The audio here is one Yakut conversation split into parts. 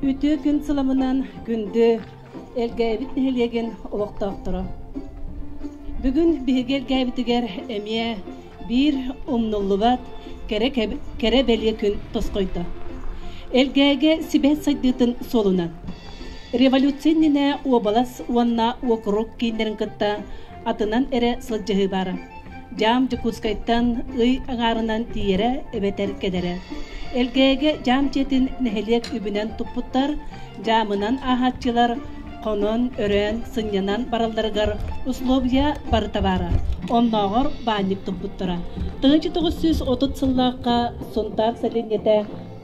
Үтүө күн сыламынан күндү Элгээбит нэһилиэгин олохтоохторо. Бүгүн биһиги Элгээбитигэр эмиэ биир умнуллубат кэрэ, кэрэ бэлиэ күн тосхойдо. Элгээгэ сибээс сайдыытын суолунан. Революция иннинэ уобалас уонна уокурук кииннэрин кытта атынан эрэ сылдьыһыы баара. Дьаам Дьокуускайтан ый аҥаарынан тиийэрэ эбэтэр кэлэрэ. Элгээйигэ дьаам дьиэтин нэһилиэк үбүнэн туппуттар, дьаамынан ааһааччылар хонон, өрөөн, сынньанан баралларыгар условия барыта баара. Оннооҕор баанньык туппуттара. 1930 сыллаахха Сунтаар сэлиэнньэтэ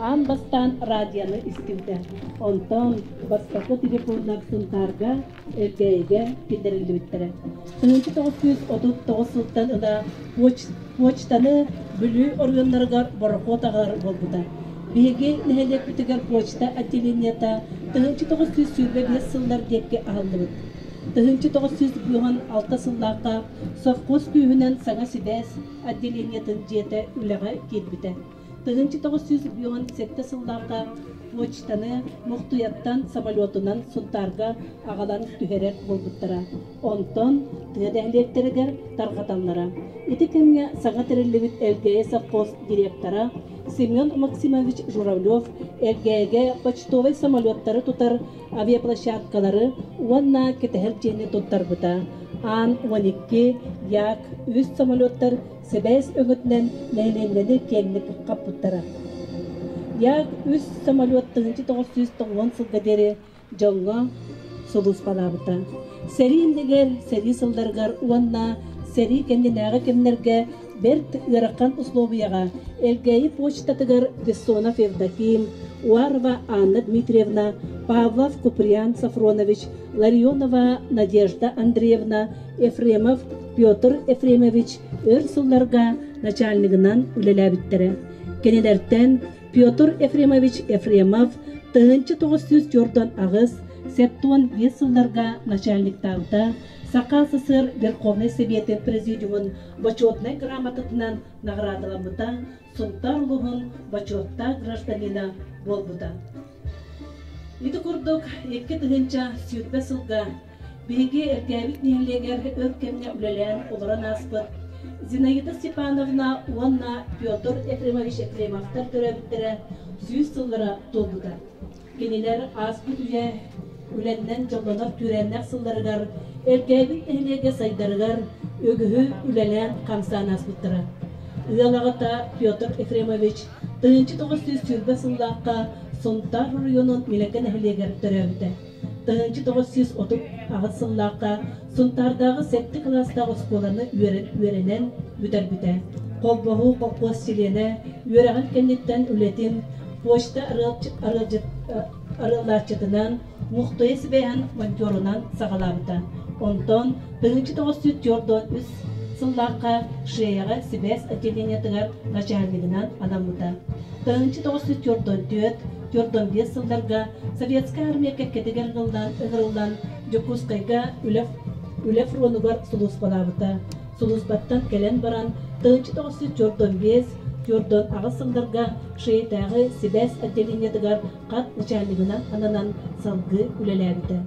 аан бастаан радионы истибитэ. Онтон бастакы телефоннар Сунтаарга Элгээйигэ киллэриллибиттэрэ. 1939 сылтан ыла почтаны Бүлүү оройуоннарыгар борохуот аҕалар буолбута. Биһиги нэһилиэкпитигэр почта отделениета 1925 сыллар диэки аһыллыбыт. 1956 сыллаахха совхоз күүһүнэн саҥа сибээс отделениетын дьиэтэ үлэҕэ киирбитэ. 1957 сыллаахха почтаны Мухтуйаттан самолетунан Сунтаарга аҕалан түһэрэр буолбуттара. Онтон тыа нэһилиэктэригэр тарҕаталлара. Ити кэмҥэ саҥа тэриллибит Элгээйи совхоз директора Семен Максимович Журавлев Элгээйигэ почтовай самолеттары тутар авиаплощадкалары уонна кэтэһэр дьиэни туттарбыта. Аан 12, Як, үс самолеттар Сибээс өҥөтүнэн нэһилиэнньэни киэҥник хаппыттара. Як үс самолет 1990 сылга диэри дьоҥҥо сулууспалаабыта. Сэрии иннигэр, сэрии сылларыгар уонна сэрии кэннинээҕи кэмнэргэ бэрт ыарахан условияҕа Элгээйи почтатыгар Бессонов Евдоким, Уарова Анна Дмитриевна, Павлов Куприян Софронович, Ларионова Надежда Андреевна, Ефремов Петр Ефремович өр сылларга начальнигынан үлэлээбиттэрэ. Кинилэртэн Петр Ефремович Ефремов 1948 75 сылларга начальниктаабыта, Саха СССР Верховнай Сэбиэтин Президиумун Бочуотунай грамотатынан наҕараадаламмыта, Сунтаар улууһун бочуоттаах гражданина буолбута. Ити курдук 2020 сылга Биһиги Эргээбит нэһилиэгэр өр кэмҥэ үлэлээн олорон ааспыт Зинаида Степановна уонна Петр Ефремович Ефремовтар төрөөбүттэрэ 100 сыллара туолбута. Кинилэр ааспыт үйэ үлэннэн дьоллонор күүрээннээх сылларыгар Эргээбит нэһилиэгэ сайдарыгар үгүһү үлэлээн хамсаан ааспыттара. Ыал аҕата Петр Ефремович 1920 сыллаахха Сунтаар оройуонун Милэкэ нэһилиэгэр төрөөбүтэ. 1938 сыллаахха Сунтаардааҕы сэттэ кылаастаах оскуоланы үөрэнэн бүтэрбитэ. Холбоһуу холкуос чилиэнэ, үөрэҕин кэнниттэн үлэтин почта арыаллааччытынан, Мухтуйа сибээһин монтерунан саҕалаабыта. Онтон 1943 сыллаахха ШЭЯҕа сибээс отделениетыгар начальнигынан анаммыта. 1944 45 сылларга Советскай Армия кэккэтигэр ыҥырыллан Дьокуускайга үлэ, үлэ фронугар сулууспалаабыта. Сулууспаттан кэлэн баран 1945 48 сылларга ШЭ-тээҕи сибээс отделениетыгар хат начальнигынан ананан салгыы үлэлээбитэ.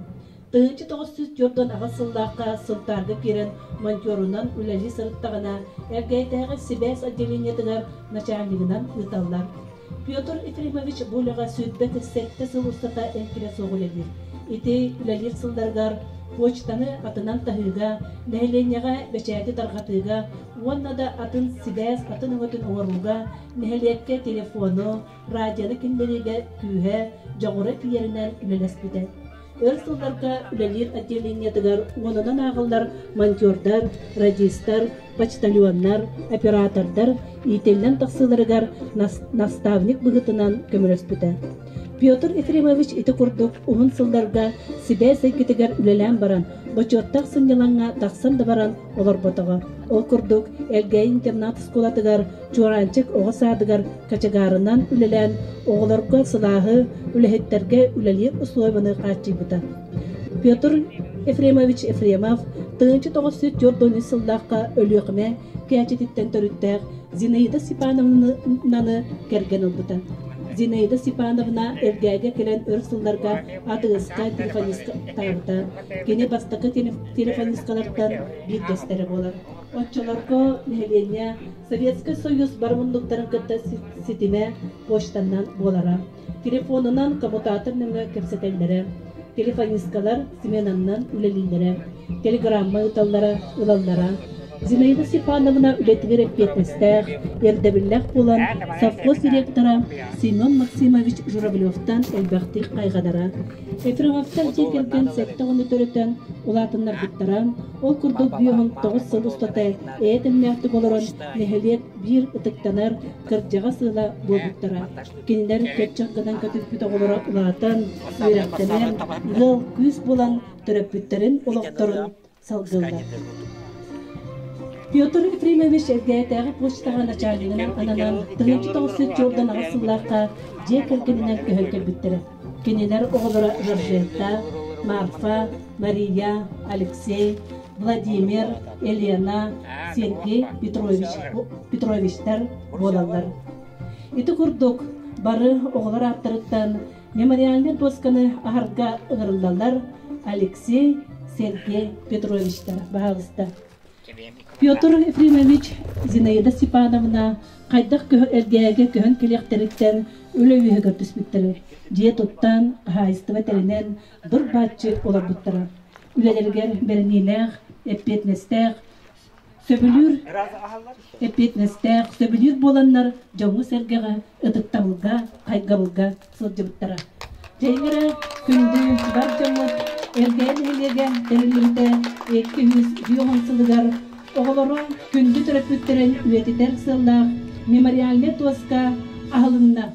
1948 сыллаахха Сунтаарга киирэн монтерунан үлэлии сырыттаҕына Элгээйитээҕи сибээс отделениетыгар начальнигынан ыыталлар. Петр Ефремович бу үлэҕэ 27 сыл устата эҥкилэ суох үлэлиир. Ити үлэлиир сылларыгар почтаны атынан таһыыга, нэһилиэнньэҕэ бэчээти тарҕатыыга уонна да атын сибээс атын өҥөтүн оҥорууга, нэһилиэккэ телефону, радионы киллэриигэ күүһэ, дьоҕура тиийэринэн үлэлэспитэ. Өр сылларга үлэлиир отделениетыгар уонунан ааҕыллар монтердар, радистар, почтальоннар, оператордар иитиллэн тахсыыларыгар наставник быһыытынан көмөлөспүтэ. Петр Ефремович ити курдук уһун сылларга сибээс эйгэтигэр үлэлээн баран, бочуоттаах сынньалаҥҥа тахсан да баран олорботоҕо. Ол курдук, Элгээйи интернат оскуолатыгар Чуораанчык оҕо саадыгар кочегарынан үлэлээн, оҕолорго сылааһы, үлэһиттэргэ үлэлиир услуобуйаны хааччыйбыта. Петр Ефремович Ефремов 1943 сыллаахха Өлүөхүмэ Кээчититтэн төрүттээх Зинаида Степановнаны кэргэн ылбыта. Зинаида Степановна Элгээгэ кэлэн өр сылларга атыыска телефонисткатаабыта. Кини бастакы телефонисткалартан биирдэстэрэ буолар. Оччолорго нэһилиэнньэ Советскай Союз бары муннуктарын кытта ситимэ почтаннан буолара. Телефонунан коммутатор нөҥүө кэпсэтэллэрэ. Телефонисткалар сменаннан үлэлииллэрэ. Телеграмма ыыталлара, ылаллара. Зинаида Степановна үлэтигэр эппиэтинэстээх, ирдэбиллээх буолан, совхоз директора Семен Максимович Журавлевтан элбэхтик хайҕанара. Ефремовтар дьиэ кэргэн 70 төрөтөн улаатыннарбыттара. Ол курдук 59 сыл устата эйэ дэмнээхтик олорон нэһилиэк биир ытыктанар кырдьаҕас ыала буолбуттара. Кинилэр көччөх гынан көтүппүт оҕолоро улаатан, үөрэхтэнэн, ыал күүс булан төрөппүттэрин олохторун салгыыллар. Петр Ефремович Элгээтээҕи почтаҕа начальнигынан ананан 1998 сыллаахха дьиэ кэргэнинэн көһөн кэлбиттэрэ. Кинилэр оҕолоро Жоржетта, Марфа, Мария, Алексей, Владимир, Елена, Сергей Петрович, Петровичтар буолаллар. Ити курдук, бары оҕолор ааттарыттан мемориальнай дуосканы аһарга ыҥырыллаллар Алексей, Сергей Петровичтар. Баһаалыста. Петр Ефремович, Зинаида Степановна хайдах Элгээйигэ көһөн кэлиэхтэриттэн үлэ үөһүгэр түспүттэрэ. Дьиэ туттан, хаһаайыстыба тэринэн, быр-бааччы олорбуттара. Үлэлэригэр бэриниилээх, эппиэтинэстээх, Сөбүлүүр эппиэтинэстээх, сөбүлүүр буоланнар дьоҥҥо-сэргэҕэ ытыктабылга, хайгабылга сылдьыбыттара. Дьэйиҥ эрэ күндү бар дьоммут Элгээйи нэһилиэгэ тэриллибитэ 210 сылыгар оҕолоро күндү төрөппүттэрин үйэтитэр сыаллаах мемориальнай дуоска аһылынна.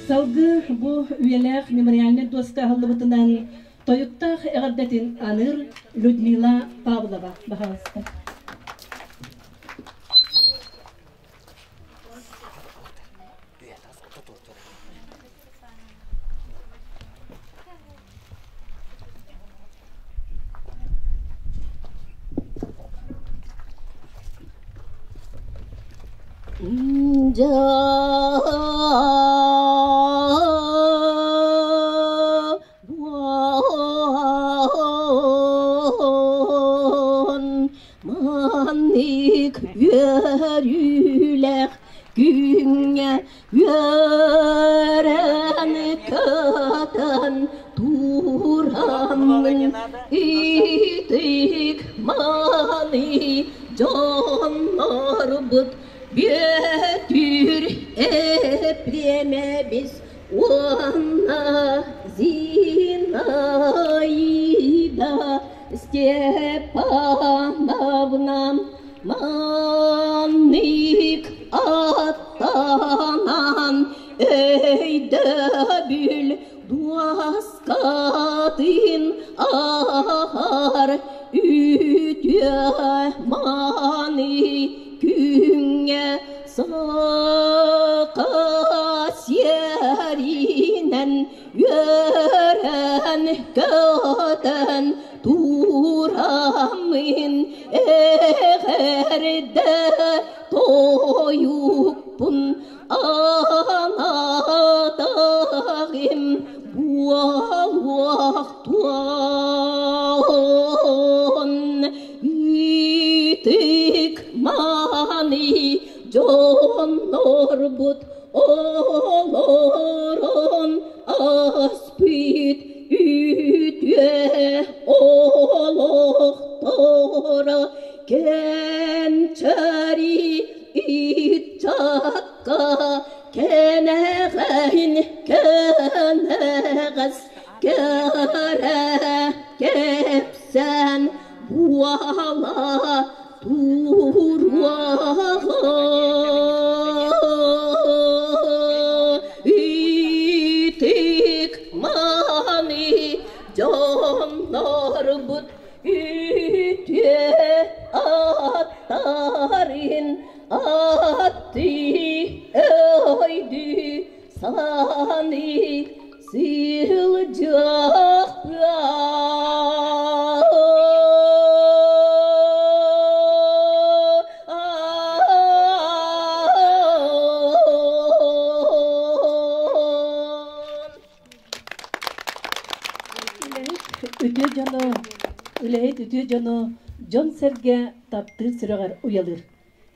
Салгыы бу үйэлээх мемориальнай дуоска аһыллыбытынан тойуктаах эҕэрдэтин аныыр Людмила Павлова баһаалыста. Маннык үөрүүлээх күҥҥэ үөрэн көтөн тураммын итик маны дьоннорбут Бүөтүр Эприэмэбис уонна Зинаида Степановна маннык аттанан өйдөбүл дуоскатын аһар үтүө мааны күҥҥэ саха сиэринэн үөрэн көтөн тураммын эҕэрдэ тойукпун анаатаҕым буолуохтуон итик мааны дьоннорбут олорон ааспыт үтүө олохторо кэнчэри ыччакка кэнэҕэһин кэнэҕэс кэрэ кэпсээн буола туруоҕа. Итик мааны дьоннорбут үтүө аттарын аттыы өйдүү саныы сылдьыахпыт. Үлэһит үтүө дьону, үлэһит үтүө дьону дьон-сэргэ таптыыр сүрэҕэр уйалыыр.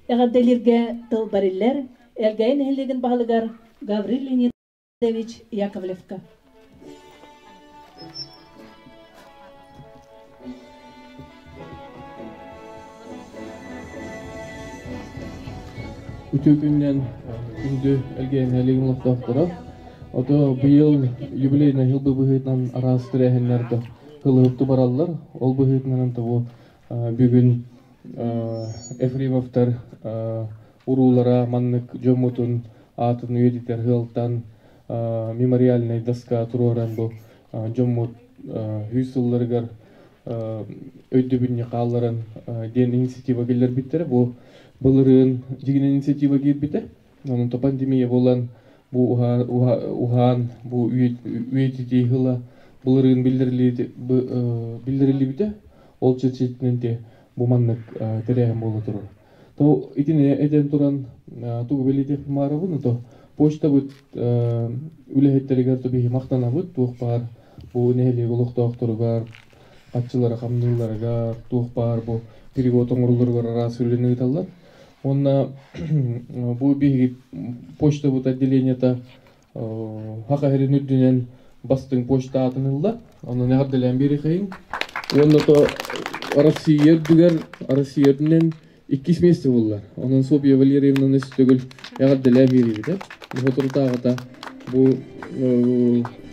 Эҕэрдэлииргэ тыл бариллэр Элгээйи нэһилиэгин баһылыгар Гаврил Леонидович Яковлевка. Үтүө күнүнэн күндү Элгээйи нэһилиэгин олохтоохторо. Ото быйыл юбилейнай сыл быһыытынан араас тэрээһиннэр да ылыһыпты бараллар. Ол быһыытынан тобу бүгүн Ефремовтар уруулара маннык дьоммутун аатын үйэтитэр сыалтан мемориальнай доска туруоран бу дьоммут сүүс сылларыгар өйдөбүнньүк хаалларан диэн инициатива киллэрбиттэрэ. Бу былырыын дьигинэн инициатива киирбитэ. Онон пандемия буолан бу уһаан бу үйэтитии сыла былырыын биллэриллибитэ. Ол чэрчитинэн те бу маннык тэрээһин буола турар. То итини этэн туран тугу бэлиэтиэхпин баарабын, то почтабыт үлэһиттэригэр то биһи махтанабыт, туох баар бу нэһилиэк олохтоохторугар, аччылары хамныылларыгар, туох баар бу перевод оҥороллоругар араас үлэни ыыталлар. Уонна бу биһиги почтабыт отделениета Саха сирин үрдүнэн бастыҥ почта аатын ылла. Онон эҕэрдэлээн биэриэхэйиҥ. Уонна то Россия үрдүгэр, Россия үрдүнэн иккис миэстэ буолла. Онон Софья Валерьевнаны төгүл эҕэрдэлээн биэриибит. Соторутааҕыта бу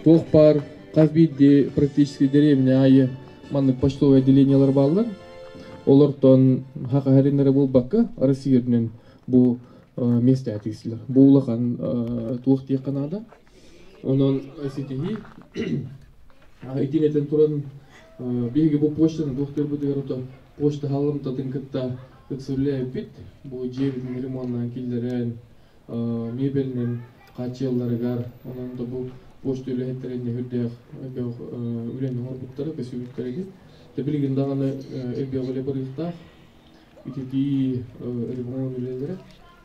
туох баар хас биирдии практически дэриэбинэ аайы маннык почтовай отделениелар бааллар. Олортон Саха сирин эрэ буолбакка, Россия үрдүнэн бу миэстэ тигистилэр. Бу улахан туох диэххэ наада. Онон ситиһии итин этэн туран биһиги бу почтаны туох диэрбитигэр ото почта халамтатын кытта ыксырлээбиппит. Бу дьиэбитин ремоннаан киллэрэн, мебелинэн хааччыйалларыгар, онон да бу почта үлэһиттэрин үрдээх элбэх үлэни оҥорбуттара, көсүбүттэригит. Те билигин даҕаны элбэх үлэ барыахтаах. Ититии ремонт үлэлэрэ.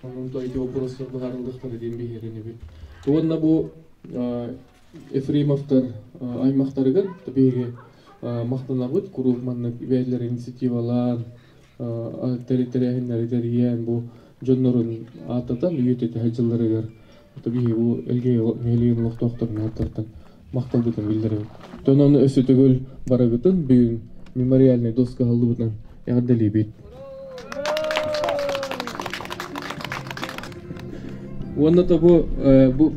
Онон то ити вопростар быһаарыллыахтара диэн биһиэринибит. Уонна бу Ефремовтар аймахтарыгар биһиги махтанабыт куруук маннык бэйэлэр инициативалаан тэрээһиннэри тэрийэн бу дьоннорун ааттатан үйэтитэ сылдьалларыгар биһиги бу Элгээйи нэһилиэгин олохтоохторун ааттартан махталбытын биллэрэбит. Онон өссө төгүл барыгытын бүгүн мемориальнай доска аһыллыбытынан эҕэрдэлиибит. Уонна то бу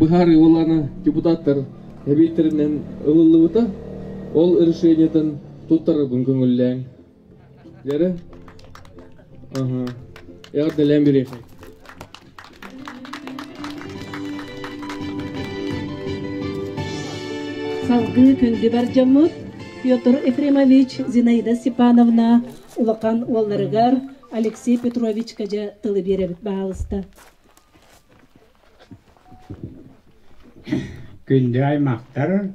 быһаарыы уоллаана депутаттар эбииттэринэн ылыллыбыта. Ол решениетын туттарарбын көҥүллээҥ. Дьэрэ? Ага. Эҕэрдэлээн бириэхэй. Салгыы күндү бар дьоммут Петр Ефремович, Зинаида Степановна улахан уолларыгар Алексей Петровичка дьэ тылы биэрэбит баһаалыста. Күндү аймахтар,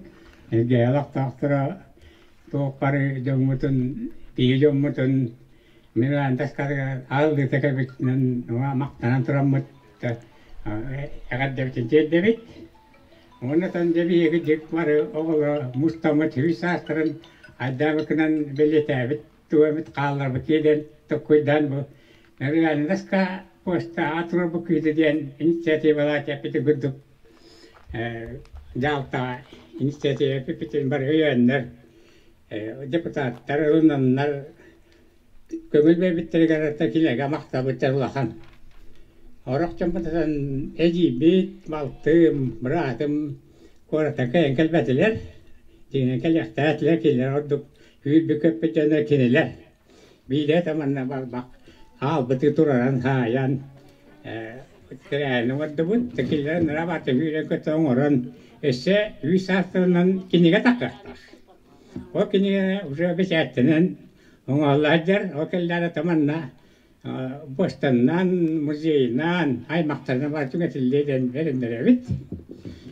Элгээйи олохтоохторо туох бары дьоммутун, биһи дьоммутун мин андас ааллыыта кэлбитинэн махтанан тураммыт эҕэрдэбитин тиэрдэбит. Уонна дьэ биһиги дьик бары оҕолоро мустаммыт үһүс саастарын айдаабыкынан бэлиэтээбит туомит хаалларбыт диэн токкуйдаан бу Реальноска поста аатырбыт күүтэ диэн инициативалаах эппити курдук дьаалта инициатива эппитин бары өйөөннөр депутаттар ылынаннар көҥүл биэрбиттэригэр кинилэргэ махталбыттар улахан. Орох дьоммутун эдьиийбит, балтым, быраатым куораттан кэлэн кэлбэтилэр. Дьиҥинэн кэлиэхтээх этилэр, кинилэр ордук үүрбүт-көппүт дьоно кинилэр. Биирэ да манна барбах хаалбыты тураран хаайан тэрээһини оҥордубут. Кинилэр нара үүрэн-көтөн оҥорон өссө үс саастарынан кинигэ таххыахтаах. Ол кинигэ уже бэчээттэнэн оҥоһуллар, ол кэллэҕинэ таманна Бостаннаан, музейнаан, аймахтарынан бары түҥэтиллиэ диэн эрэннэрэбит.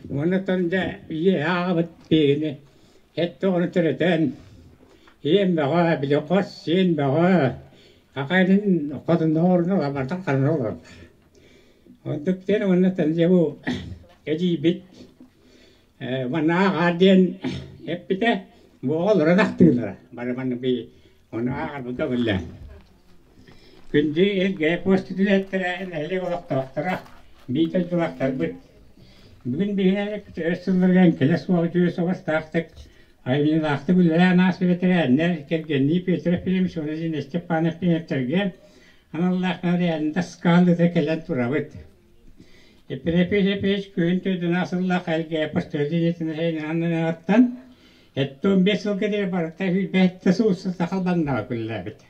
Уонна дьэ ийэ ааҕабыт биһигини эт оҕону төрөтөн, ийэм бөҕө, били хос сиэн бөҕө, акайын хотунна оҕоруна барытын харана олорор. Онтук диэн уонна дьэ бу эдьиийбит манна ааҕаар диэн эппитэ. Бу оҕолоро тахтыылара бары маннык би ону ааҕарбыта биллэ. Күндү Элгээйи пост үлэһиттэрэ, нэһилиэк олохтоохторо, биир дойдулаахтарбыт. Бүгүн биһиги өр сылларга эҥкилэ суох үтүө суобастаахтык, айымньылаахтык үлэлээн ааспыт бэтэрээннэр, кэргэннии Петр Ефимович уонна Зина Степанов Пиневтэргэ аналлаах мемориальнай скалыта кэлэн турабыт. Епрепий Епрепич күһүн төрдүнээх сыллаах Элгээйи пост Эттон 5 сылга диэри барыта 105 сыл сахал баннаҕа күллээбит.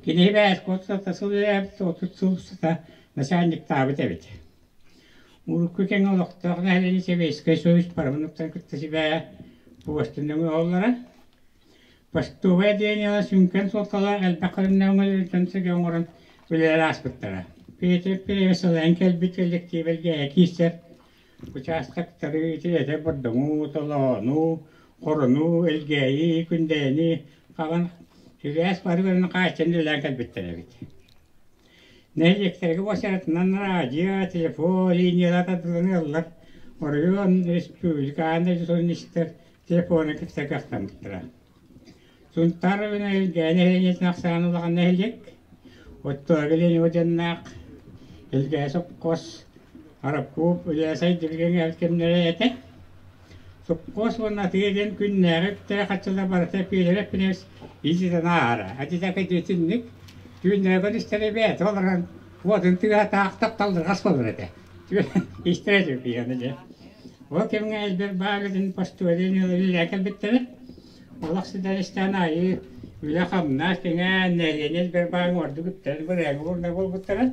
Кини бээс куотта сыл үлэлээбит, 30 сыл устата начальниктаабыт эбит. Урукку кэҥэ олохтоох нэһилиэнньэ Сэбиэскэй Союз парамунуктан кытта сибээһэ пуостун өҥө оһоллоро. Почтовай отделениелар сүҥкэн суолталаах элбэх көрүҥнээх өҥөлөрүн дьон-сэргэ оҥорон үлэлээн ааспыттара. Петр Петрович салайан кэлбит кэллэктиибэргэ киирсэр Учаастактары итилэтэ Бордоҥу, Толоону, Хорону, Элгээйи, Күндэйэни хабан сибээс бары көрүн хааччан үлэлээн кэлбиттэр эбит. Нэһилиэктэргэ уочаратынан радио, телефон линиялара тардыллан ыаллар оройуон, республика аан дойду журналистар телефона кытта кыахтаммыттара. Сунтаар оройуона Элгээйи нэһилиэнньэтин ахсаана улахан нэһилиэк. Оттоорго Ленин дьонноох Элгээйи сопхуос Арапкууп Үлээсэй Дьүрүгэн кэмнэрэ этэ. Сопхуос уонна атыы диэн күннээҕи үптэрэ хаччыла барыта Пиэлэрэ Пинэс илдьитин ааһара. Адьытака дьиэтинник түүннэри көрүстэрэ бэйэтэ олорон уотун тыаһа таах тапталлырҕас буолар этэ. Истэрэ этэ дьэ. Ол кэмҥэ элбэх баарытын постуолин үлэлээн кэлбиттэрэ. Олох сидэристээн аайы үлэ-хамнас кэҥээн, нэһилиэнньэ Сбербаан ордук үптэрин бырайыагы уурунар буолбуттара.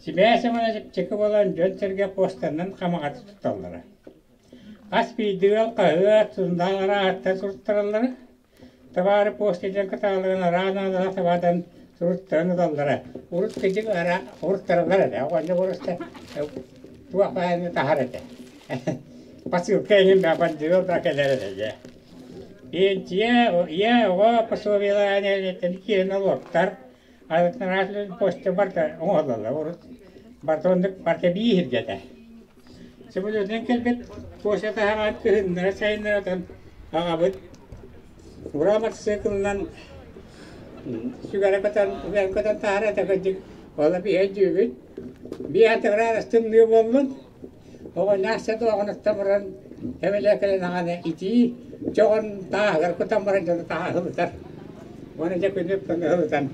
Сибээс ымана чэпчэки буолан дьон-сэргэ постарынан хамаҕатык тутталлара. Хас биирдии ыал хаһыат, сурунаал арааһыттан суруттараллара. Табаары пост илдьэн кытаалыгын араан аалара табаатан суруттаран ылаллара. Урут кыдьык ара уруттараллар этэ. Оҕонньор уруста туох баайыны таһар этэ. Посылка иһин бандьыал да кэлэр этэ дьэ. Пенсия, ийэ оҕо пособиелара нэһилиэктэн киирэн олуоктар. Араас почта барыта оҥоһуллаллар. Урут барыта оннук барыта биир этэ. Сөмөлүөтүнэн кэлбит почта таһаҕаһын кыһыннара сайыннара отон аҕабыт Ура матасыыкылынан сүгэрэ көтөн, үгэн көтөн таһара этэ кырдьык. Ол биһи өйдүүбүт. Биир атыгыраан тымныы буоллун. Оҕонньор тоҕонуттан баран эбэлээ кэлэн аҕаны итии чоҕун тааһыгар кутан баран дьону тааһылытар. Уонна дьэ күнү ыһылытан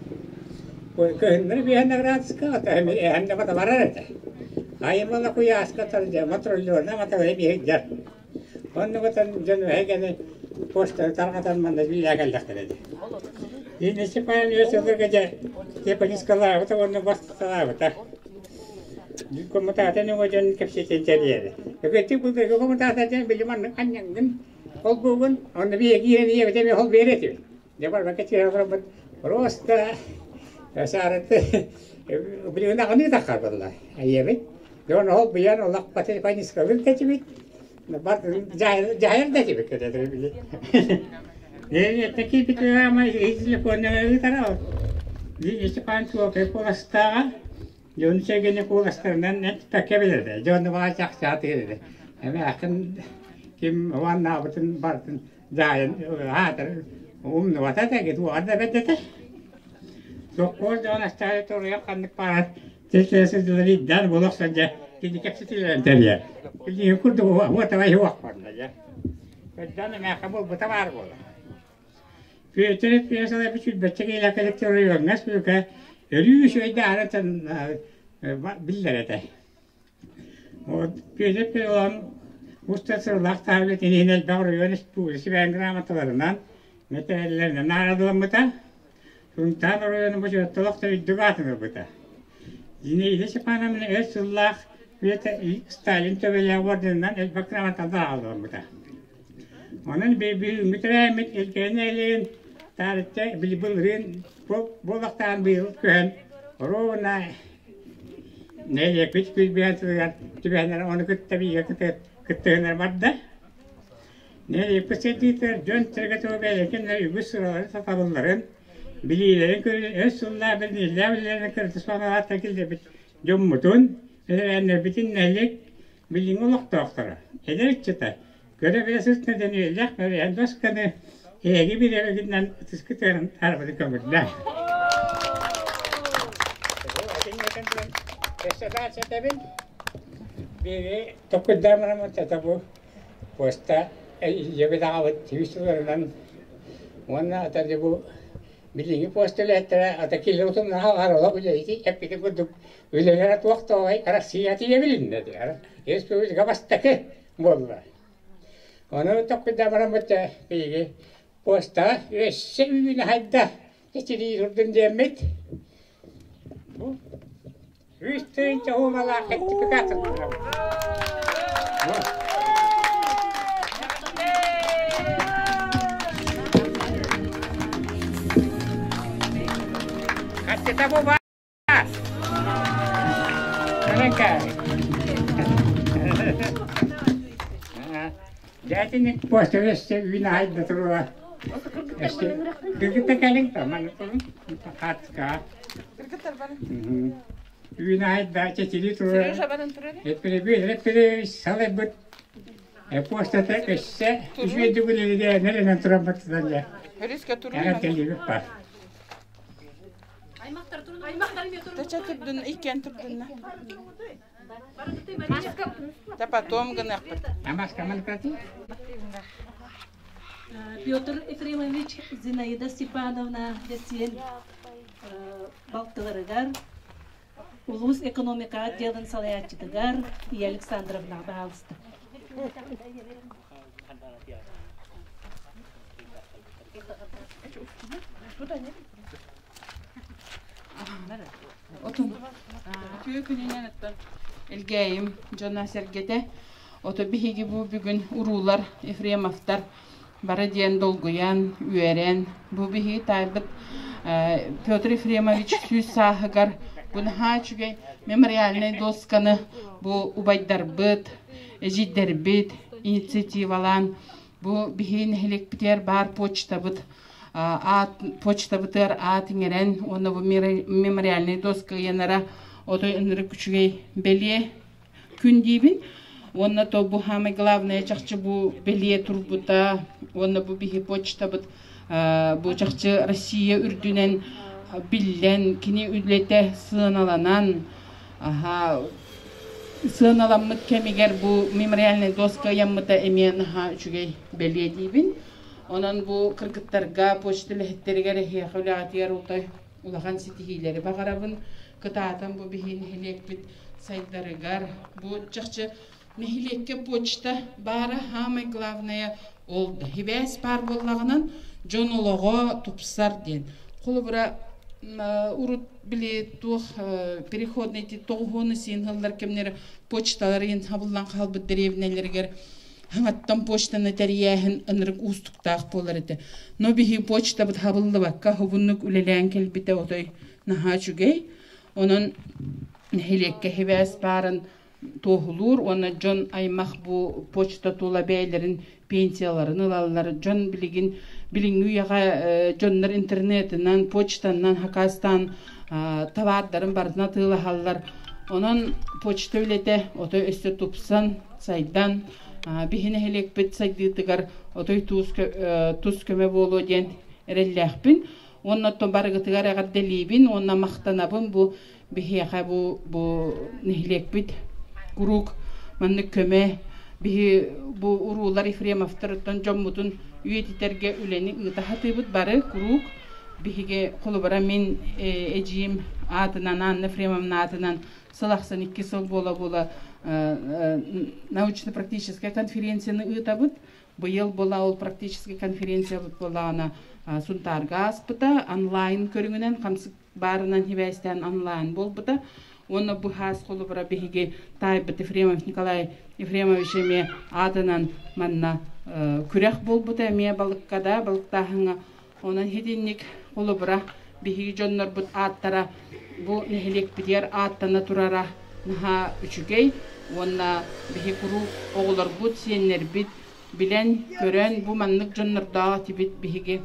кыһыннары биэһэн градуска эһэм да бата барар этэ. Айымала куйааска дьэ мотроллерна маталай биһирдэр. Оннугутан дьон эһэгэни постары тарҕатан манна биллээ кэллэхтэрэ дии. Инна Степановна сылларга дьэ тепанискалаабыта уонна басталаабыта. Коммутаатын өҥө дьон кэпсэтэн тэрийэрэ. Өкөттүк былыргы коммутаата диэн били маннык анньаҥҥын холбуугун, онно биһиги ийэбит эмиэ хол биэрэ этибит. Дьэ барбакка тиэрэ олоробут просто саараты билигин аҕыныы таххар буолла ийэбит. Дьон ол быйан олох панискалыыр да этибит, дьаһайар да этибит били. Такие петрама телефоннара ыытара Степан Суокай куоластааҕа дьон сэргэни куоластарынан эппэккэ билэрэ дьон баҕа чахчаатыыр этэ эмээхин ким уоннаабытын барытын дьаһайан аатар умнубата да туоҕар да бэрт этэ Соккуос дьон астаары туруйа ханнык баарар Сылдьылар буола охсон дьэ кини кэпсэтиилэрин тэрийэр. Кини курдук уотавай уох барда дьэ. Көрдөөн эмээххэ буолбута баар буолар. Петр пьесалар сүүрбэччэ киилэ коллектив оройуоҥҥа спүүкэ өрүү үчүгэйдэ аарытан биллэр этэ. Вот Петр Петрович устар сыллаах таабыт иһин элбэх оройуон республика грамоталарынан мэтээллэринэн наҕараадаламмыта. Сунтаар оройуонун бочуоттаах төрүттүк аатын ылбыта. Зинаида Степановна өр сыллаах үлэтэ Сталин төбөлөөх орденынан элбэх грамоталар аҕалламмыта. Онон бүгүҥҥү тэрээһиммит Элгээйи нэһилиэгин таарычча били былырыын буоллахтаан быйыл көһөн оруобуна нэһилиэкпит күүрбээн сылыгар түбэһэннэр ону кытта бииргэ кыттыһыннар барда. Нэһилиэкпит сайдыытыгар дьон-сэргэ тыла бэйэлэрин үгүс сыраларын, сатабылларын, билиилэрин көрөн өр сыллаах бэриниилээх үлэлэрин кырдьык киллэрбит дьоммутун, эрээннэрбитин нэһилиэк билиҥҥи олохтоохторо, эдэр ыччата Көрө-билэ сырытына Даниэллээх Мариан Досканы эһиги бириэмэгитинэн ытыскытыгар арбыты көҥүллээн. Өссө Биири токкуйдаан бараммыт это бу поста ийэбит аҕабыт сүүс сылларынан уонна ата бу билиҥҥи поста үлэһиттэрэ ата киһи утумнаах олох үлэһити эппитин курдук үлэлэрэ туох тоҕой Россия тиийэ билиннэ республика бастакы буолла. Ону токкуйдаан бараммыт биһиги постаҕа өссө үүнэ хайда ичирии турдун диэммит Үс тыһыынча уумалаах сертификат туттарабыт. Хаччыта бу баар. Дьээтиник постер өссө үүн аһайда туруга. Өссө кыргытта кэлиҥ таман турун хаатка. Кыргыттар бары. Үүн аһайда чэчири туруга. Сережа баран турар. Эппири эппири салайбыт постата өссө үчүгэйдик үлэлигэ нэрэнэн туран баттыдан Өрүскэ турун. Эҕэр кэлиибит бар. Тача турдун, иккен турдунна. Да потом гынахпыт. Амас камал крати. Петр Ефремович, Зинаида Степановна Десиен балтыларыгар, улуус экономика отделын салайааччытыгар Ия Александровна баалыста. Отун. Үтүө күнүнэн оттон Элгээйим дьоно сэргэтэ. Ото биһиги бу бүгүн уруулар Ефремовтар бары диэн долгуйан, үөрэн, бу биһиги таайбыт Петр Ефремович 100 сааһыгар бу наһаа үчүгэй мемориальнай досканы бу убайдарбыт, эдьиийдэрбит инициативалаан бу биһиги нэһилиэкпитигэр баар почтабыт аат почтабытыгар аат иҥэрэн уонна бу мемориальнай доска ыйанара отой ынырык үчүгэй бэлиэ күн диибин. Уонна то бу самое главное чахчы бу бэлиэ турбута уонна бу биһи почтабыт бу чахчы Россия үрдүнэн биллэн кини үлэтэ сыаналанан аха сыаналаммыт кэмигэр бу мемориальнай доска ыйаммыта эмиэ наһаа үчүгэй бэлиэ диибин. Онон бу кыргыттарга почта үлэһиттэригэр эһиэхэ үлэҕитигэр утой улахан ситиһиилэри баҕарабын. Кытаатан бу биһи нэһилиэкпит сайдарыгар бу чахчы нэһилиэккэ почта баара самое главное ол да хибээс баар буоллаҕынан дьон олоҕо тупсар диэн. Холобура урут били туох переходный тоҕуһуону сиин сыллар кэмнэр почталар иһин хабыллан хаалбыт дэриэбинэлэригэр хаҥаттан почтаны тэрийээһин ынырык уустуктаах буолар этэ. Но биһи почтабыт хабыллыбакка хобуннук үлэлээн кэлбитэ отой наһаа үчүгэй. Онон нэһилиэккэ хибээс баарын туоһулуур уонна дьон аймах бу почта тула бэйэлэрин пенсияларын ылаллар. Дьон билигин билиҥҥи үйэҕэ дьоннор интернетынан, почтанан хакастаан товардарын барытын атыылаһаллар. Онон почта үлэтэ отой өссө тупсан, сайдан, биһи нэһилиэкпит сайдыытыгар отой тус көмө буолуо диэн эрэллээхпин. Уонна оттон барыгытыгар эҕэрдэлиибин уонна махтанабын бу биһиэхэ бу бу нэһилиэкпит куруук маннык көмө биһи бу уруулар Ефремовтар оттон дьоммутун үйэтитэргэ үлэни ыыта сатыыбыт бары куруук биһиги холобура мин эдьиийим аатынан Анна Ефремовна аатынан сыл ахсын 2 сыл буола-буола научно-практическая конференцияны ыытабыт. Быйыл була ол практическая конференциябыт буоллаҕына Сунтаарга ааспыта, онлайн көрүҥүнэн хамсык баарынан хибээстээн онлайн буолбута. Уонна бу хаас холобура биһиги таайбыт Ефремов Николай Ефремович эмиэ аатынан манна күрэх буолбута эмиэ балыккада, балыктааһыҥҥа. Онон хитинник холобура биһиги дьоннорбут ааттара бу нэһилиэкпитигэр ааттана турара наһаа үчүгэй уонна биһи куруук оҕолорбут, сиэннэрбит билэн, көрөн бу маннык дьоннордоох этибит биһиги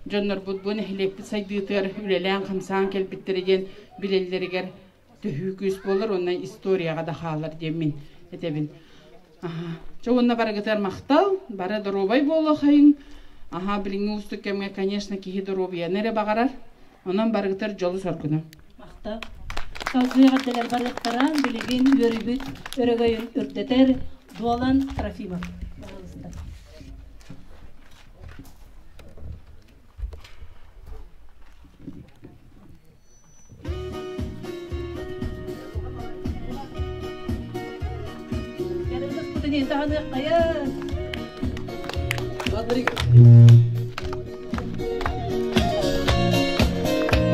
дьоннорбут бу нэһилиэкпит сайдыытыгар үлэлээн-хамсаан кэлбиттэрэ диэн билэллэригэр төһүү күүс буолар уонна историяҕа да хаалар диэн мин этэбин. Чэ уонна барыгытыгар махтал, бары доруобай буолуохайыҥ. Аха, билиҥҥи уустук кэмҥэ, конечно, киһи доруобуйаны эрэ баҕарар. Онон барыгытыгар дьолу-соргуну. Махтал. Салгыы эҕэрдэлэр барыахтара. Билигин үөрүүбүт өрөгөйүн үрдэтэр Дуолан Трофимов. Пожалуйста.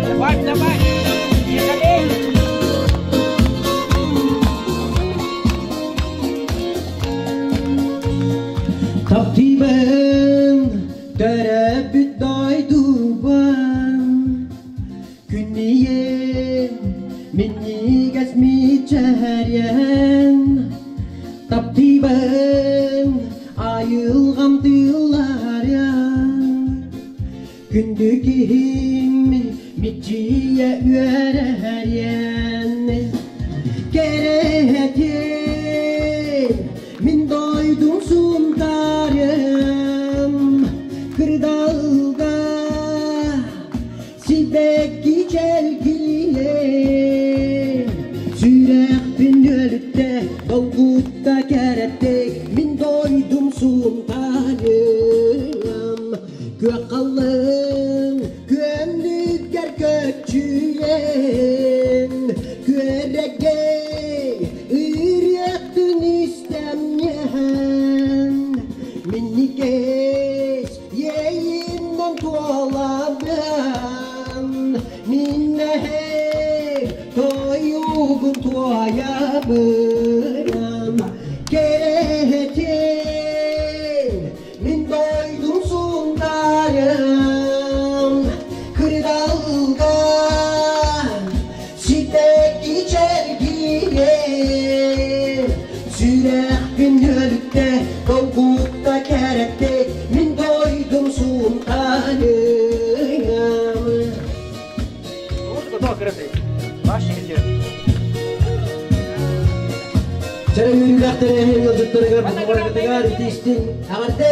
Давай, давай! Не жалей! Таптыыбын төрөөбүт дойдубун Күннийин минньигэс мичээрийэн Таптыыбын айылҕам тыылларыан Күндү киһим мичийэ үөрэриэн Кэрэтин мин дойдум сунтаарым Кырдалга Сибэкки чэлгийэ, сүрэхпин өлүттэ, долгутта кэрэттик, мин дойдум сунтаарым. Күөх халлыҥ күөннүгэр көччүйэн, күөрэгэй ырыатын истэмнээн, минньигэс Иэйиинэн туолабын, миннэһэй тойугун туойабын. Кэрэтин мин дойдум сунтаарым, кырдалга ситэки чэлгийэн, сүрэхпин өлүктэ, долгутта кэрэттик, мин дойдум сунтаарым. Чэрэ үөрүүлээх тэрээһин ыалдьыттарыгар барыгытыгар итиистин эҕэрдэ!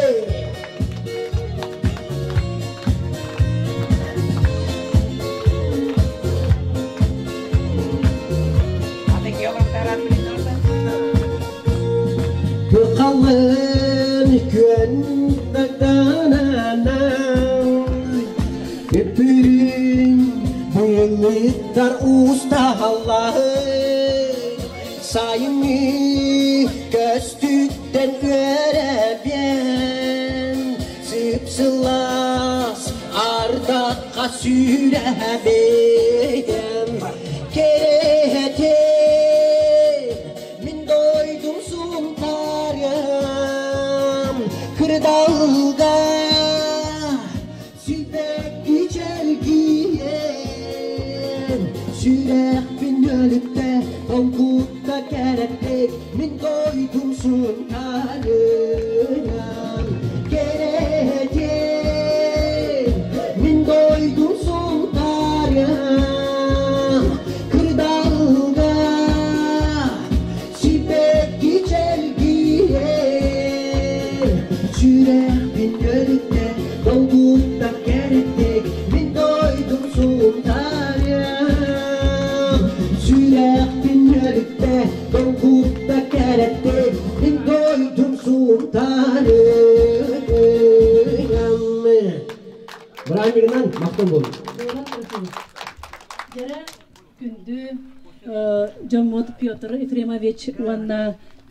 Кыхалын күөн Үппүрүн быыллыттар уустаһаллаһы Сайыҥҥы көстүүттэн үөрэбиэн Сып-сылаас ардахха сүүрэбиэн Кэрэтин мин дойдум сунтаарым Кырдалга Сибэкки чэлгийэн, сүрэхпин өлүттэ, долгутта кэрэттик, мин дойдум сунтаарым. Кэрэтин, мин дойдум сунтаарым, кырдалга Сибэкки чэлгийэн, сүрэхпин өлүттэ, долгутта кэрэттик, мин дойдум сунтаарым. Сүрэхпин өлүттэ, долгутта кэрэттик, мин дойдум сунтаарым. Бырааһынньыгынан махтал буолун. Дьэрэ Күндү дьоммут Петр Ефремович уонна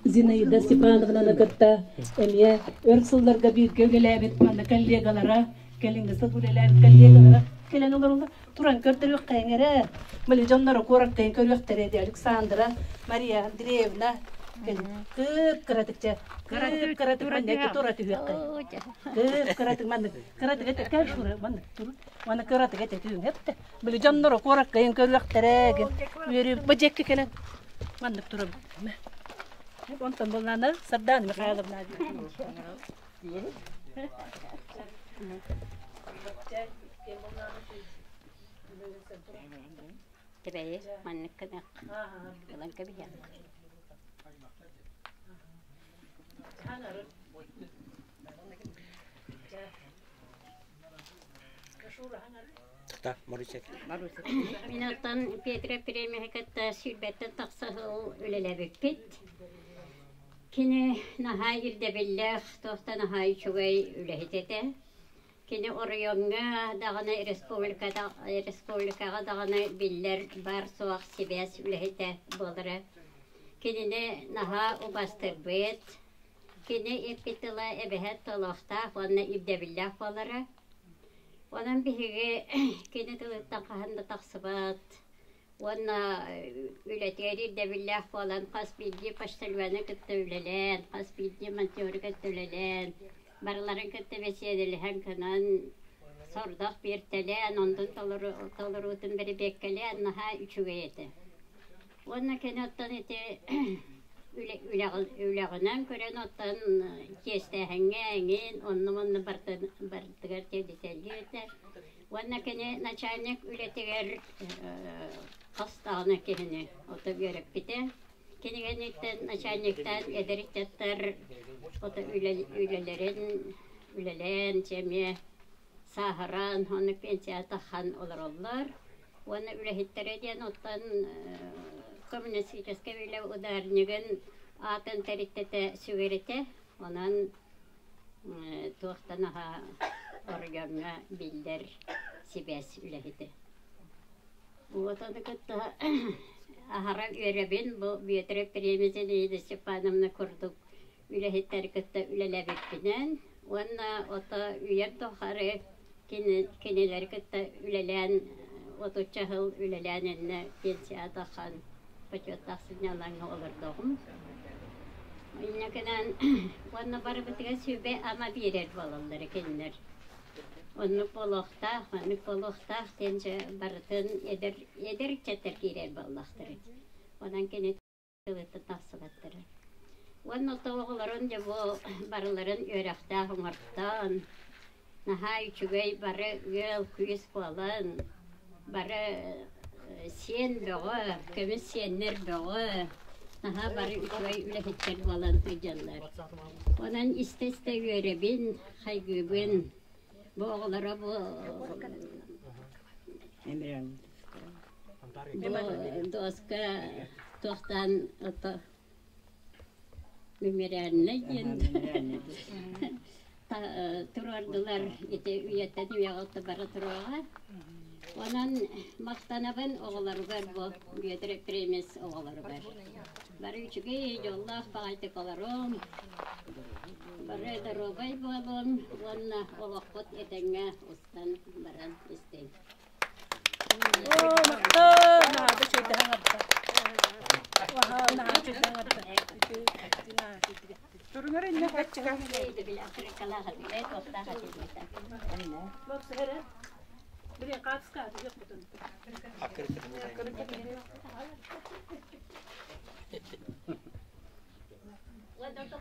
Зинаида Степановнаны кытта эмиэ өр сылларга бииргэ үлэлээбит манна коллегалара, кэлиҥҥи сыл үлэлээбит коллегалара кэлэн олороллор. Туран көрдөрүөххэйиҥ эрэ. Били дьонноро куораттайын көрүөхтэрэ дии Александра, Мария Андреевна кып кыратык кып кыратык манна тура түһүөххэ. Кып кыратык маннык кыратык этэ кэл тура маннык тур. Манна кыратык этэ түүҥ эптэ. Били дьонноро куораккайын көрүөхтэрэ үөрүү бу дьиэккэ кэлэн маннык турабыт. Онтон буллаана Сардаана Михайловна. Тэбэйи маннык гыныах ылан кэбиһиэх. Мин оттон Петра премияһы кытта сүүрбэттэн тахса сыл үлэлээбиппит. Кини наһаа ирдэбиллээх, туох да наһаа үчүгэй үлэһит этэ. Кини оройуоҥҥа даҕаны республикаҕа даҕаны биллэр баар-суох сибээс үлэһитэ буолара. Кинини наһаа убастырбыт, кини эппит тыла эбэһээт толоохтоох уонна ирдэбиллээх буолара. Онон биһиги кини тылыттан хаһан да тахсыбат уонна үлэтигэр ирдэбиллээх буолан хас биирдии почтальоны кытта үлэлээн, хас биирдии монтеру кытта үлэлээн, барыларын кытта бэсиэдэлэһэн кынан сордох биэртэлээн, онтун толоруутун бэрэбиэркэлээн наһаа үчүгэй этэ. Уонна кини оттон ити үлэҕинэн көрөн оттон чиэстээһиҥҥэ эҥин онно-манна барытыгар тиэрдитэллиир этэ. Уонна кини начальник үлэтигэр хас даҕаны киһини ото үөрэппитэ. Кинигэниттэн начальниктаан эдэр ыччаттар ото үлэлэрин үлэлээн эмиэ сааһыран, онно пенсияҕа таххан олороллор. Уонна үлэһиттэрэ диэн оттон коммунистическай үлэ ударнигын аатын тэрилтэтэ сүгэр этэ. Онон туохтан аһа оройуоҥҥа биллэр сибээс үлэһитэ. Вот ону кытта аһара үөрэбин бу Бүөтүрэ премия Зинаида Степановна курдук үлэһиттэри кытта үлэлээбиппинэн уонна ото үйэм тухары кинилэри кытта үлэлээн отучча сыл үлэлээн иннэ пенсияҕа тахсан бочуоттаах сынньалаҥҥа олордоҕум. Инньэ уонна барыбытыгар сүбэ-ама биэрэр буолаллар кинилэр. Оннук буолуохтаах, маннык буолуохтаах диэн дьэ барытын эдэр эдэр ыччаттар киирэр буоллахтара. Онон кини тылыттан тахсыбаттара. Уонна оҕолорун дьэ бу барыларын үөрэхтээх оҥортоон, наһаа үчүгэй бары ыал-күүс буолан, бары сиэн бөҕө, көмүс сиэннэр бөҕө, наһаа бары үчүгэй үлэһиттэр буолан сылдьаллар. Онон истэ-истэ үөрэбин, хайгыыбын. Бу оҕолоро бу Бу доска туохтаан ото мемориальнай диэн туруордулар ити үйэттэн үйэҕэ бара туруоҕа. Онон махтанабын оҕолоругар бу Бүөтүр премис оҕолоругар. Бары үчүгэй дьоллоох баҕайытык олоруом, бары доруобай буолуом уонна олохпут этэҥҥэ устан баран истиҥ.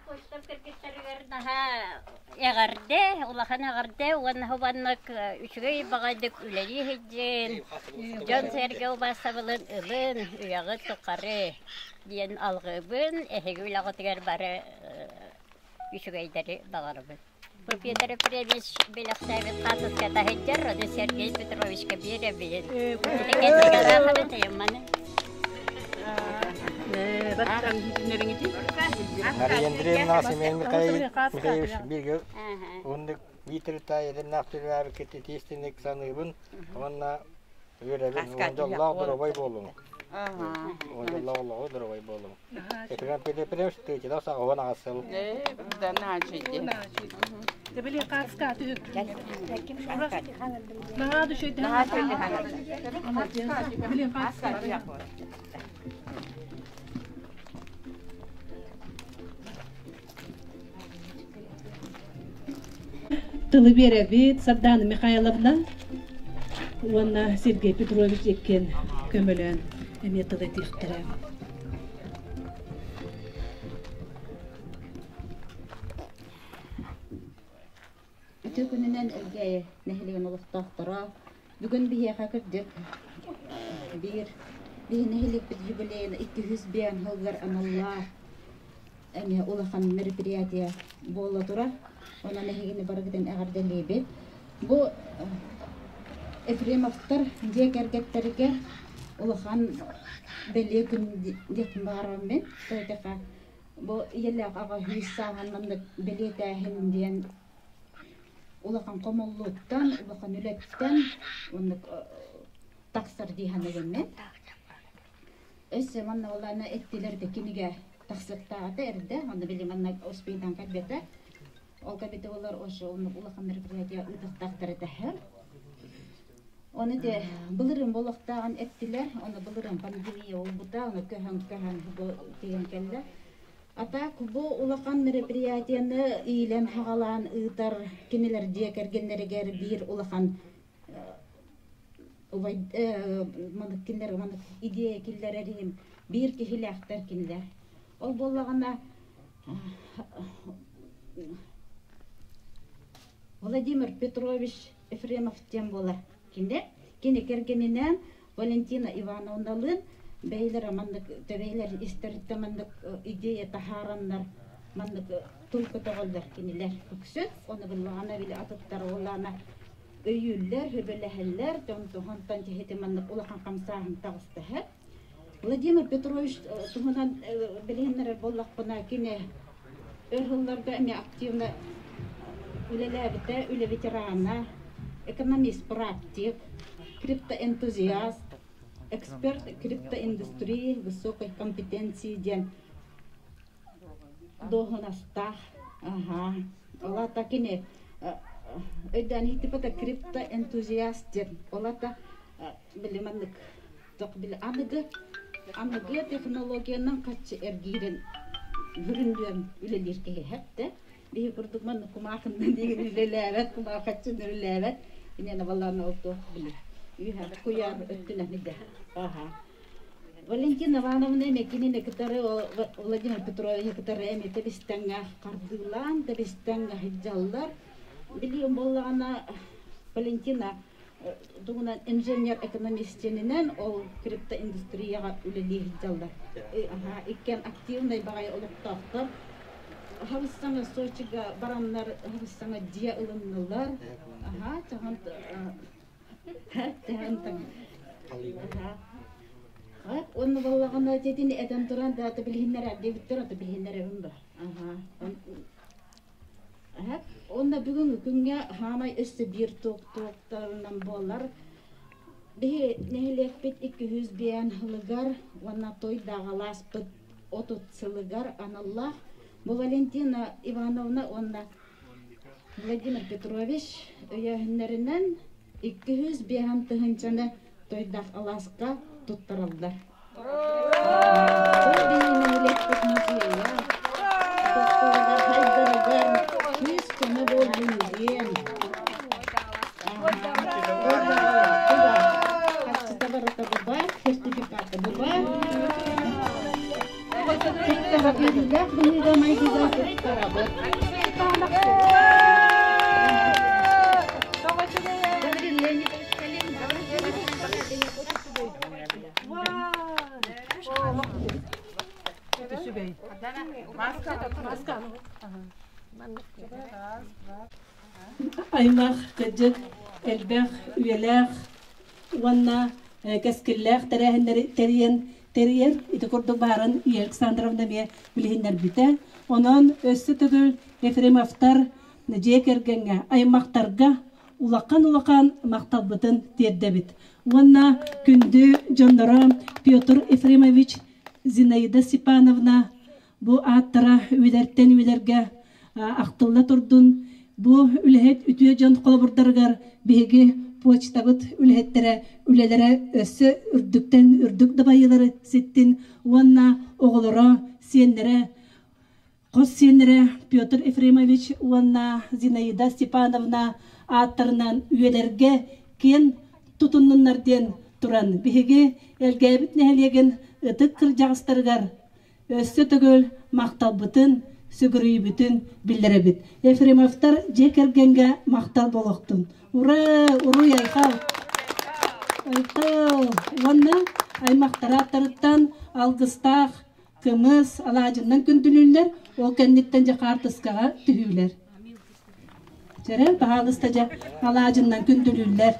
Почта кыргыттарыгар наһаа эҕэрдэ, улахан эҕэрдэ уонна хубаннык үчүгэй баҕайдык үлэлии сылдьын, дьон-сэргэ убаастабылын ылын, үйэҕит тухары диэн алҕыыбын, эһиги үлэҕитигэр бары үчүгэйдэри баҕарабын. Бу Петр Ефремович бэлэхтээбит хаатыската сылдьар, ону Сергей Петровичка биэрэбин. Ити Мария Андреевна, Семен Михайлович бииргэ уонна биир таайыларнаах төрөөбүккэ тиэстиник саныыбын уонна үөрэбин уон дьоллоох доруобай буолуҥ. Уон дьоллоох олоҕу доруобай буолуҥ. Ефрем Петрович тыычылах саҕабын аҕасыл. Тылы биэрэбит Сардана Михайловна уонна Сергей Петрович иккиэн көмөлөөн эмиэ тыл этиэхтэрэ. Үтүө күнүнэн Элгээйи нэһилиэгин олохтоохторо. Бүгүн биһиэхэ кырдьык биир биһи нэһилиэкпит юбилейын 205 сылыгар аналлаах. эмиэ улахан мероприятие буола турар. Онон эһигини барыгытын эҕэрдэлиибит. Бу Ефремовтар дьиэ кэргэттэригэр улахан бэлиэ күн диэхпин баҕарабын мин. Тоҕо бу ийэлээх аҕа сүүс сааһын маннык бэлиэтээһин диэн улахан хомуллууттан, улахан үлэттэн оннук тахсар дии саныыбын мин. Өссө манна олаана эттилэр да кинигэ тахсыахтааҕа эрдэ, онно били манна успейдаан кэлбэтэ. Ол кэбитэ олор ошо оннук улахан мероприятие ыытыахтаахтар этэһэр. Оны те былырын болохтааҕын эттилэр, оны былырын пандемия олбута, оны көһөн-көһөн бу тиген кэллэ. А так бу улахан мероприятияны иилэн-хаҕалаан ыытар кинилэр дьиэ кэргэннэригэр биир улахан убай маннык кинилэр маннык идея киллэрэр иһин биир киһилээхтэр кинилэр. Ол буоллаҕына Владимир Петрович Ефремов диэн буолар кини. Кини кэргэнинээн Валентина Ивановналыын бэйэлэрэ маннык бэйэлэр истэриттэн маннык идея таһаараннар маннык тыл көтөҕөллөр кинилэр үксүн. Ону буллаҕына били атыттар уоллаана өйүүллэр, хөбөлөһөллөр, дьон киһити маннык улахан хамсааһын таҕыстаһа. Владимир Петрович туһунан билиһиннэрэр буоллахпына, кини өр сылларга эмиэ активно үлэлээбитэ, үлэ ветерана, экономист-практик, криптоэнтузиаст, эксперт криптоиндустрии высокой компетенции диэн дуоһунастаах. Аха. Ол аата кини өйдөөн иһиттибэтэ криптоэнтузиаст диэн. Ол аата били маннык били аныгы аныгы технологиянан хаччы эргиирин бүрүндүөн үлэлиир киһи хэттэ. Биһи курдук маннык кумаахыннан диигин үлэлээбэт, кумаахаччын үлэлээбэт. Инена балаана ол туох били үйһэ куйаар өттүнэн идэ. Аха. Валентина Ивановна эмэ кинини кытары Владимир Петрович кытары эмэ тэбистэҥҥэ хардыылаан, тэбистэҥҥэ сылдьаллар. Билиэн буоллаҕына Валентина тугунан инженер-экономистининэн ол криптоиндустрияҕа үлэлии сылдьаллар. Иккиэн активнай баҕайы олохтоохтор. Хабыс-саҥа Сочига бараннар хабыс-саҥа дьиэ ылыннылар. Аха, чаһан Онно буоллаҕына дьэтини этэн туран да билиһиннэрэр диэбиттэр, ото билиһиннэрэбин ба. Онно бүгүҥҥү күҥҥэ хаамай өссө биир туох-туохтарынан буолар. Биһи нэһилиэкпит 205 сылыгар уонна той даҕалааспыт 30 сылыгар аналлаах бу Валентина Ивановна уонна Владимир Петрович өйөөһүннэринэн 205 тыһыынчаны Тойдах алааска туттараллар. Биһи музейа хайдарыгар күүс-көмө буоллун диэн. Харчыта барыта буба, сертификата буба. Кыттаҕа быһыыга-майгыга туттарабыт. Аймах, кырдьык, элбэх үйэлээх уонна кэскиллээх тэрээһиннэри тэрийэн тэрийэр. Ити курдук баарын Ия Александровна эмиэ билиһиннэрбитэ. Онон өссө төгүл Ефремовтар дьиэ кэргэҥҥэ, аймахтарга улахан-улахан махталбытын тиэрдэбит. Уонна күндү дьонноро Петр Ефремович, Зинаида Степановна бу ааттара үлэртэн үлэргэ ахтылла турдун. Бу үлэһит үтүө дьон холобурдарыгар биһиги почтабыт үлэһиттэрэ үлэлэрэ өссө үрдүктэн үрдүк дабайыылары ситтин уонна оҕолоро, сиэннэрэ Хос сиэннэрэ Петр Ефремович уонна Зинаида Степановна ааттарынан үйэлэргэ киэн тутуннуннар диэн туран биһиги Элгээбит нэһилиэгин ытык кырдьаҕастарыгар өссө төгүл махталбытын, сүгүрүйүүбүтүн биллэрэбит. Ефремовтар дьиэ кэргэҥҥэ махтал буолуохтун. Ура! Уруй айхал! Айхал! Уонна аймахтар ааттарыттан алгыстаах. Кымыс, алаадьыннан күндүлүүллэр, ол кэнниттэн дьэ хаартыскаҕа түһүүлэр. Чэрэ, баһаалыста дьэ алаадьыннан күндүлүүллэр.